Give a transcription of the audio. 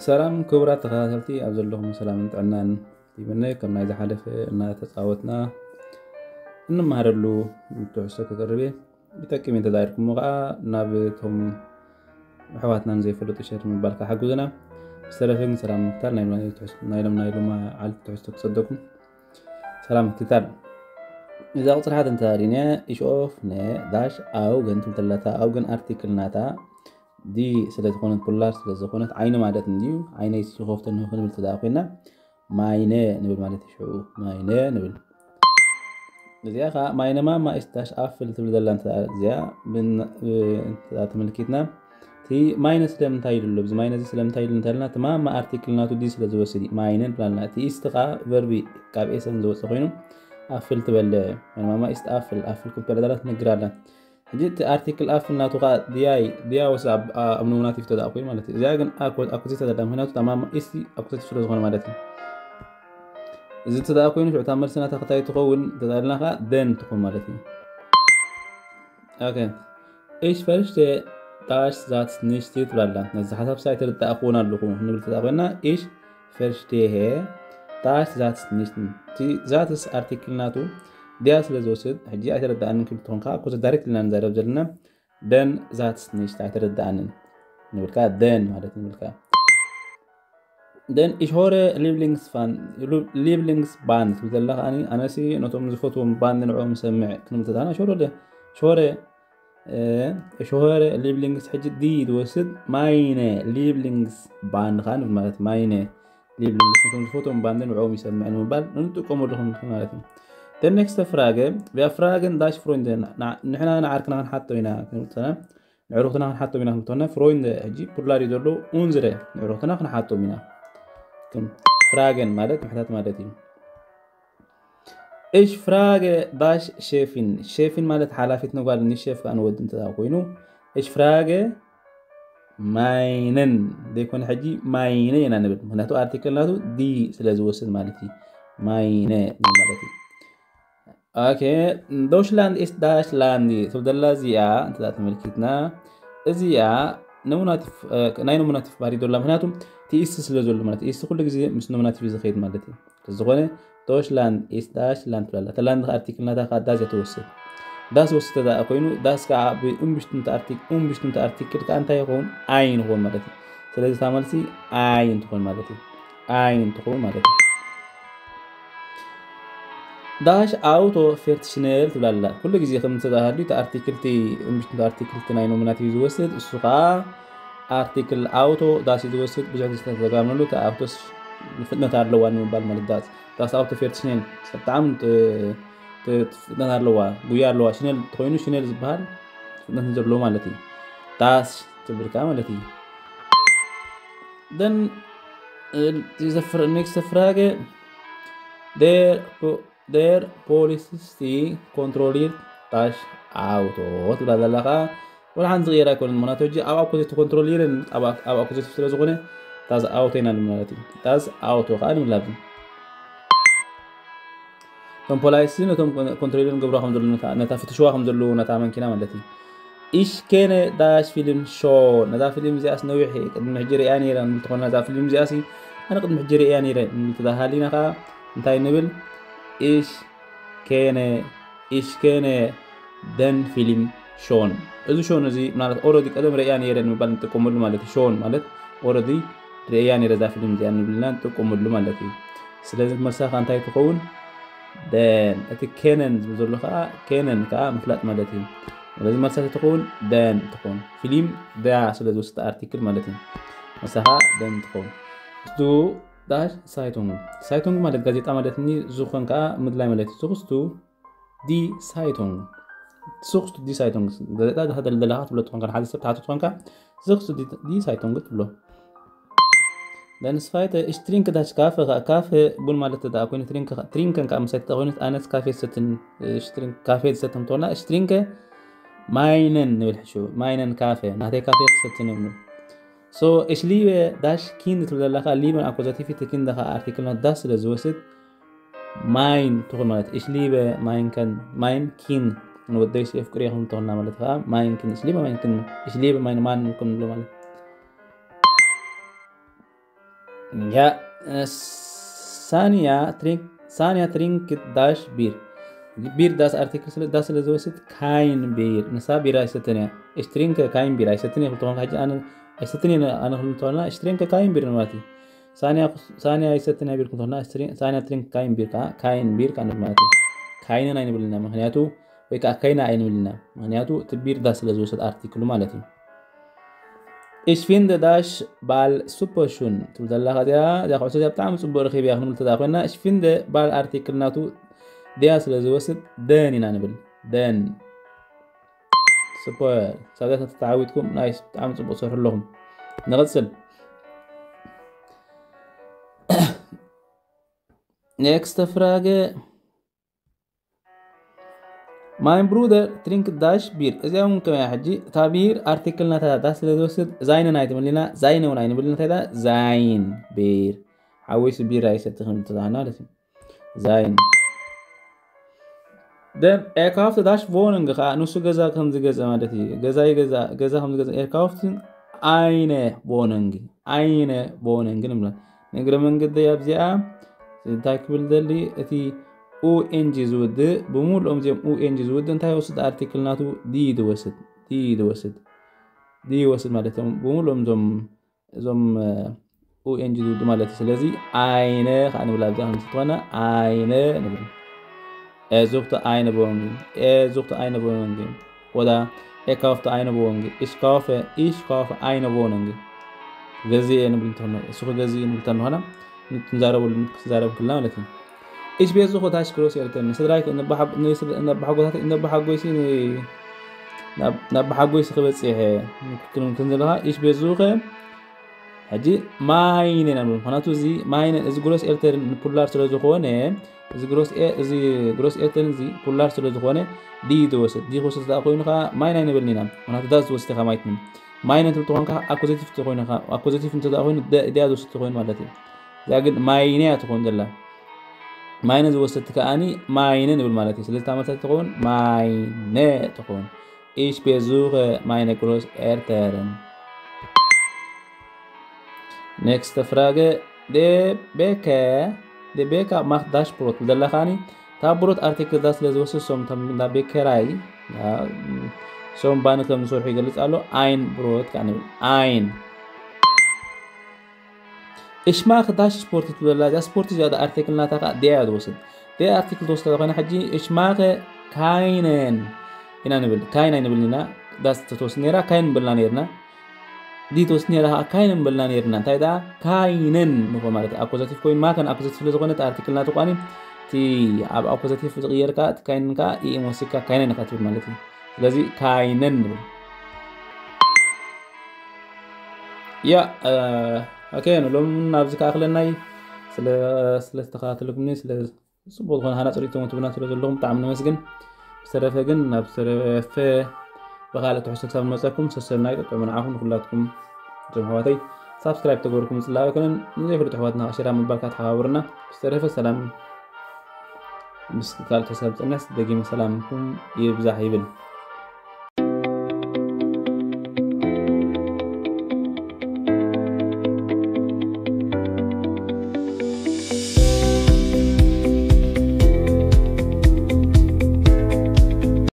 ሰላም ክቡራት ተኸታተልቲ፣ ኣብ ዘለኹም ሰላምን ጥዕናን ይምነ። ከም ናይ ዝሓለፈ እናተጻወትና እንመሃረሉ ትሕዝቶ ክቅርብ እየ። ይጠቅም እዩ እንተዛይርኩሞ ከዓ ናብ እቶም ኣሕዋትናን ዘይፈለጡ ሸር ምባል ከዓ ሓግዙና። ዝተረፈ ግን ሰላም ምክታል ናይ ሎማይ ትሕዝቶ፣ ናይ ሎም ናይ ሎማ ዓልቲ ትሕዝቶ ክሰደኩም። ሰላም ምክታል። እዛ ቁፅሪ ሓደ እንተሪነ ኢሽ ኦፍ ነ ዳሽ ኣው ግን ትምተላታ ኣው ግን ኣርቲክል ናታ ዲ ስለ ዝኾነት ፕሉራል ስለ ዝኾነት ዓይኒ ማለት እንድዩ። ዓይነይ ሲኾፍተን ክንብል ተደኣ ኮይና ማይነ ንብል ማለት እዩ። ሽዑ ማይነ ንብል። እዚኣ ከዓ ማይነ ማማ ኢስት ዳሽ ኣፍል ትብል ዘላ እንተ እዚኣ ብን-፣ ብ-፣ እንተ ተመልኪትና እቲ ማይነ ስለምንታይ ኢሉ ኣሎ? እዚ ማይነ እዚ ስለምንታይ ኢሉ እንተልና እቲ ማማ ኣርቲክል ናቱ ዲ ስለ ዝወስድ እዩ። ማይነ ንብላልና። እቲ ኢስት ከዓ ቨርቢ ካብ ኤሰን ዝወፀ ኮይኑ ኣፍል ትበለ። ማማ ኢስት ኣፍል፣ ኣፍል ክምትበለ ዘላ ትነግር ኣላ። ሕጂ እቲ ኣርቲክል ኣፍል ናቱ ከዓ ድያይ፣ ድያ ወስ ኣብ፣ ኣብ ኖሚናቲቭ ተደኣ ኮይኑ ማለት እዩ። እዚኣ ግን ኣኮ-፣ ኣኩዚት ተደኣ፣ ምክንያቱ እታ ማማ ኢስት ኣኩዚት ስለ ዝኾነ ማለት እዩ። እዚ ተደኣ ኮይኑ ሽዑ እታ መልሲ ናታ ክታይ ትኸውን ተደኣልና ከዓ ደን ትኾን ማለት እዩ። ኦኬ። ኢሽ ፈርሽቴ ዳሽ ዛትስ ኒሽቲ ትብላላ። ነዚ ሓሳብ ሳይ ተረዳእክዎን ኣለኹ ንብል ተደኣ ኮይና ኢሽ ፈርሽቴ ሄ ዳሽ ዛትስ ኒሽቲ። እቲ ዛትስ ኣርቲክል ናቱ ድያ ስለ ዝወስድ ሕጂ ኣይተረዳእንን ክብል ትኾን ከዓ ኮዘ ዳይሬክት ኢልና ንዛረብ ዘለና ደን ዛትስ ኒሽቲ ኣይተረዳእንን ንብልካ ደን ማለት ንብልካ። ደን ኢሽ ሆረ ሊብሊንግስ ፋን፣ ሊብሊንግስ ባንድ ትብል ዘላ ከዓኒ ኣነሲ ነቶም ዝፈትዎም ባንድ ንዕኦም ሰምዕ ክንብል ተዳና ሾረ ደ-፣ ሾረ፣ እ፣ ሾረ ሊብሊንግስ ሕጂ ዲ ዝወስድ ማይነ ሊብሊንግስ ባንድ ከዓ ንብል ማለት ማይነ ሊብሊንግስ ነቶም ዝፈትዎም ባንድ ንዕኦም ይሰምዕ ንምባል ንጥቀመሉ ክንብል ማለት እዩ። ደን ኔክስተ ፍራገ፣ ቢያ ፍራገን ዳሽ ፍሮንደ ንሕና ንዓርክና ክንሓቶ ኢና ክንብል ተና ንዕሩኽትና ክንሓቶም ኢና ክንብልተና ፍሮይንደ ሕጂ ፕሉራል እዩ ዘሎ ኡንዝረ ንዕሩኽትና ክንሓቶም ኢና። ከም ፍራገን ማለት ምሕታት ማለት እዩ። እሽ ፍራገ ዳሽ ሼፊን፣ ሼፊን ማለት ሓላፊት ንጓል ንሼፍ ከዓ ንወዲ እንተ ኮይኑ እሽ ፍራገ ማይነን ዘይኮነ ሕጂ ማይነ ኢና ንብል። ምክንያቱ ኣርቲክል ናቱ ዲ ስለ ዝወስድ ማለት እዩ። ማይነ ማለት እዩ። ኦኬ፣ ዶሽላንድ ኢስት ዳሽላንድ ትብል ዘላ እዚኣ እንተ ተመልኪትና እዚኣ ኖሚናቲቭ፣ እ፣ ናይ ኖሚናቲቭ ባህሪ ዶላ ምክንያቱ እቲ ኢስት ስለ ዘሎ ማለት ኢስት ኩሉ ግዜ ምስ ኖሚናቲቭ እዩ ዝኸይድ ማለት እዩ። ስለዝኾነ ዶሽላንድ ኢስት ዳሽላንድ ትብላላ ተላንድ ኣርቲክል ናታ ከዓ ዳስ እያ ትወስድ። ዳስ ወስድ ተደኣ ኮይኑ ዳስ ከዓ ብእምብሽትንተ ኣርቲክ-፣ እምብሽትንተ ኣርቲክል ከዓ እንታይ ይኸውን? ኣይ ንኸውን ማለት እዩ። ስለዚ እታ መልሲ ኣይ እንትኾን ማለት እዩ። ኣይ እንትኸውን ማለት እዩ። ዳሽ ኣውቶ ፌርትሽነል ትብላላ ኩሉ ግዜ ከም ተዛሃሉ እቲ ኣርቲክልቲ እምብሽትንተ ኣርቲክልቲ ናይ ኖሚናቲቭ ዝወስድ እሱ ከዓ ኣርቲክል ኣውቶ ዳስ እዩ ዝወስድ። ብዙሕ ግዜ ዝተጋመሉ እቲ ኣውቶስ ፍጥነት ኣለዋ ንምባል ማለት ዳስ ዳስ ኣውቶ ፌርትሽነል ብጣዕሚ ት-፣ ት-፣ ፍጥነት ኣለዋ፣ ጉያ ኣለዋ። ሽነል ተኮይኑ ሽነል ዝበሃል ፍጥነት ዘለዎ ማለት እዩ። ዳስ ትብል ከዓ ማለት እዩ። ደን ኔክስት ፍራገ ዴር ዴር ፖሊሲስቲ ኮንትሮሊር ዳሽ ኣውቶ ትብላ ዘለኻ ወላ ሓንቲ ዝቕየር ኣይኮነን። ምክንያቱ ሕጂ ኣብ ኣኮዘቲ ኮንትሮሊርን ኣብ ኣኮዘቲ ስለ ዝኾነ ዳስ ኣውቶ ኢና ንብል ማለት እዩ። ዳስ ኣውቶ ከዓ ንብል ኣብዚ እቶም ፖላይሲ ነቶም ኮንትሮልን ገብራ ከም ዘለዉ ነታ ፍትሽዋ ከም ዘለዉ ነታ መንኪና ማለት እዩ። ኢሽ ኬነ ዳሽ ፊልም ሾ ነዛ ፊልም እዚኣስ ነዊሕ ቅድሚ ሕጂ ርእያ ነይረ ንብል ተኾና እዛ ፊልም እዚኣሲ ኣነ ቅድሚ ሕጂ ርእያ ነይረ ንብል ተዳሃሊና ከዓ እንታይ ንብል? ኢሽ ኬነ ኢሽ ኬነ ደን ፊልም ሾን እዚ ሾን እዚ ማለት ኦረዲ ቀደም ርእያ ነይረ ንምባል ንጥቀመሉ ማለት እዩ። ሾን ማለት ኦረዲ ርእያ ነይረ እዛ ፊልም እዚኣ ንብልና ንጥቀመሉ ማለት እዩ። ስለዚ መልሳ ከዓ እንታይ ትኸውን? ደን እቲ ኬነን ዝብል ዘሎ ከዓ ኬነን ከዓ ምፍላጥ ማለት እዩ። ስለዚ መልሳ ትኸውን ደን ትኸውን ፊልም ደያ ስለ ዝወስድ ኣርቲክል ማለት እዩ። መልሳ ከዓ ደን ትኸውን። እሱ ዳሽ ሳይቶንግ ሳይቶንግ ማለት ጋዜጣ ማለት ኒ ዝኾን ከዓ ምድላይ ማለት እዩ። ዝኽስቱ ዲ ሳይቶንግ ዝኽስቱ ዲ ሳይቶንግ ጋዜጣ ዝሃደል ዘለካ ትብሎ ትኾንካ ንሓደ ሰብ ትሓቱ ትኾንካ ዝኽስቱ ዲ ሳይቶንግ ትብሎ። ለንስፋይተ ሽትሪንክ ዳሽ ካፈ ከዓ ካፈ ቡን ማለት ተደኣ ኮይኑ ትሪንክ ትሪንከን ከዓ ምሳይ ተደኣ ኮይኑ ኣነስ ካፌ ዝሰትን ሽትሪንክ ካፌ ዝሰትን ትኾና ሽትሪንከ ማይነን ንብል ሕሹ ማይነን ካፈ ናተይ ካፌ ክሰትን እምኑ። So እሽ ሊበ ዳሽ ኪንድ ትብል ዘለካ ሊበን ኣኮዛቲፊ ትኪንድ ከዓ ኣርቲክል ናት ዳስ ስለ ዝወስድ ማይን ትኹን ማለት እሽ ሊበ ማይን ከን ማይን ኪን ንወደይ ሴፍ ቅሪ ይኹን ትኹና ማለት ከዓ ማይን ኪን እሽ ሊበ ማይን ኪን እሽ ሊበ ማይን ማን ይኹን ንብሎ ማለት Ja, äh, Sanja trinkt, Sanja trinkt das Bier. Bier das Artikel ስለ das ስለ ዝወስድ kein Bier። ንሳ ቢራ ኣይሰተን እያ። Ich trinke kein Bier ኣይሰተን እየ ክልተ ኾንካ ሕጂ ኣነ ኣይሰተን እየ ኣነ ክልተ ኾንና ich trinke kein Bier ማለት እዩ። ሳንያ ሳንያ ኣይሰተን እያ ቢር ክልተ ኾንና Sanja trinkt kein Bier ከዓ kein Bier ከዓ ማለት እዩ። Keinen ኣይንብልና ምክንያቱ ወይ ከዓ keine ኣይንብልና ምክንያቱ እቲ ቢር das ስለ ዝወሰድ ኣርቲክሉ ማለት እዩ። Ich finde das Ball super schön ትብል ዘለኻ እዚኣ እዛ ኩዕሶ እዚኣ ብጣዕሚ ፅቡቅ ረኺብያ ክንብል ተዳ ኮይና ich finde Ball ኣርቲክል ናቱ ዲያ ስለ ዝወስድ den ኢና ንብል። Den super ሳብያታት ተተዓዊትኩም ናይስ ብጣዕሚ ፅቡቅ ትሰርሑ ኣለኹም። ንቕፅል። Nächste Frage. Mein Bruder trinkt das Bier። እዚኣ እውን ከመያ ሕጂ እታ ቢር ኣርቲክል ናታ das ስለ ዝወስድ seinen ኣይትብልና seine እውን ኣይንብልና እንታይ sein Bier ሓዊሱ ቢራ ይሰቲ ክንብል ተዛና ማለት እዩ። Sein Dann er kauft das Wohnung ከዓ ንሱ ገዛ ከም ዝገዘ ማለት እዩ። ገዛ ይገዛ ገዛ ከም ዝገዘ er kauft eine Wohnung eine Wohnung ንብላ። ንእግረ መንገዲ ኣብዚኣ እንታይ ክብል ደሊ እቲ ኡኤንጂ ዝውድእ ብምሉኦም እዚኦም ኡኤንጂ ዝውድእ እንታይ ወስድ ኣርቲክል ናቱ ዲ ዝወስድ ዲ ዝወስድ ዲ ይወስድ ማለት እዮም። ብምሉኦም እዞም እዞም ኡኤንጂ ዝውዱ ማለት እዩ። ስለዚ eine ከዓ ንብል ኣብዚኣ ከም ዝኾነ eine ንብል። Er sucht eine Wohnung er sucht eine Wohnung oder er kauft eine Wohnung ich kaufe ich kaufe eine Wohnung ገዚኤ ንብል እንተኾነ እሱ ክገዝእ ንብል እንተኾነ ንትንዛረበሉ ክትዛረብ ክልና ማለት እዩ። Ich besuche das Grosseltern ንስድራይ ነባሓጎታተይ ነባሓጎይሲ ነባሓጎይሲ ክበፅሕ ክንዝለኻ ich besuche ሕጂ meine ኢና ንብል ምክንያቱ እዚ meine እዚ ግሮስ ኤርተርን ፕሉራል ስለ ዝኾነ እዚ ግሮስ ኤርተርን እዚ ፕሉራል ስለ ዝኾነ ዲ ዝወስድ ዲ ክወስድ ዳ ኮይኑ ከዓ meine ኣይንብልን ኢና ምክንያቱ ዳ ዝወስድ ኢኻ ማይት ምን meine ትብል ተኾንካ ኣኮዘቲቭ ተኮይኑ ኣኮዘቲቭ እንተ ኮይኑ ዲያ ዝወስድ ተኮይኑ ማለት እዩ። እዚኣ ግን meine እያ ትኾን ዘላ meine ዝወሰድቲ ከዓኒ meine ንብል ማለት እዩ። ስለዚ ታመልሳት ትኸውን meine ትኸውን Ich besuche meine Grosseltern. Nächste Frage. De Bäcker, de Bäcker macht das Brot. ዘለኻኒ እታ ብሮት ኣርቲክል እዛ ስለ ዝወስድ ሶም እንዳ ቤከራይ ሶም ባኒ ከም ዝሰርሑ ይገልጽ ኣሎ። Ein Brot ከዓ ንብል ein Ich mache das Sport ትብል ዘላ እዚኣ ስፖርት እዚኣ ኣርቲክል ናታ ከዓ ዲያ ዝወስድ ዲያ ኣርቲክል ተወስደ ዝኾነ ሕጂ ich mache keinen ኢና ንብል kein ኣይንብል ኢና das ተወስድ ነራ kein ንብልና ነርና ዲ ተወስድ ነራ ከዓ keinen ንብልና ነርና እንታይ ደኣ keinen ንኾ ማለት ኣኮዛቲቭ ኮይኑ machen ኣኮዛቲቭ ስለ ዝኾነ ኣርቲክል ናቱ ቋኒ እቲ ኣብ ኣኮዛቲቭ ዝቕየር ከዓ keinen ከዓ ኢኢም ወሲድካ keinen ኢኻ ትብል ማለት እዩ። ስለዚ keinen ንብል ያ ኦኬ ንሎም ናብዚ ከኣክለናይ ስለ ስለዝተኸታተልኩምኒ ስለ ጽቡቅ ዝኾነ ሃናጽ ርእይቶ ትብና ስለ ዘለኹም ብጣዕሚ ነመስግን። ብዝተረፈ ግን ናብ ዝተረፈ ብካልእ ትሕዝቶ ክሳብ ንመጸኩም ሰሰናይ ጥዑም ንዓኹም ንኩላትኩም እዞም ኣሕዋተይ ሳብስክራይብ ተገበርኩም ጽላእ ኣይኮነን ንዘይፈልጡ ኣሕዋትና ሸራ ምባልካ ተሓባብርና። ብዝተረፈ ሰላም ምስ ካልእ ተሳብ ጽነስ ደጊመ ሰላምኩም ይብዛሕ ይብል።